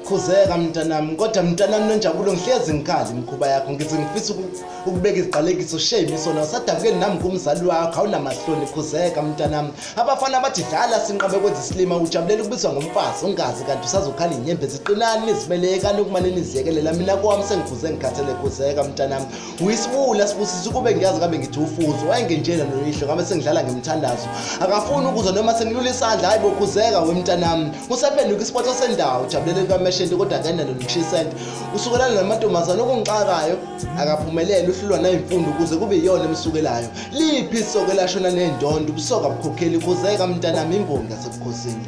Khuzeka mntanami, kodwa mntanami Nonjabulo, ngihlezi ngikhala imikhuba yakho, ngithi ngifisa ukubeka iziqalekiso, shame isona usadabukeli nami kumzali wakho, awunamahloni. Khuzeka mntanami, abafana bathi dlala sinqabe kwenza isilima, ujabulela ukubizwa ngomfazi ungazi kanti usazokhala inyembezi. Qinani nizimelekani ukumane niziyekelela, mina kowami sengikhuze ngikhathele. Khuzeka mntanami, uyisibula sibusisa, ukube ngiyazi ngabe ngithi ufuzo wayengenjena noyihlo, ngabe sengidlala ngemthandazo. Akafuni ukuzwa noma sengilula isandla. Hayi bo, khuzeka wemntanami, usaphenduka isipotho sendawo, ujabulele kameshente kodwa akenalo nokushisente, usukelana namantombazane. Okungixakayo akaphumelele, uhlulwa nayimfundo ukuze kube iyona emsukelayo. Liphi isoke lashona nendondo? Ubusoka bukhokheli. Khuzeka mntanami, imbongi yasebukhosini.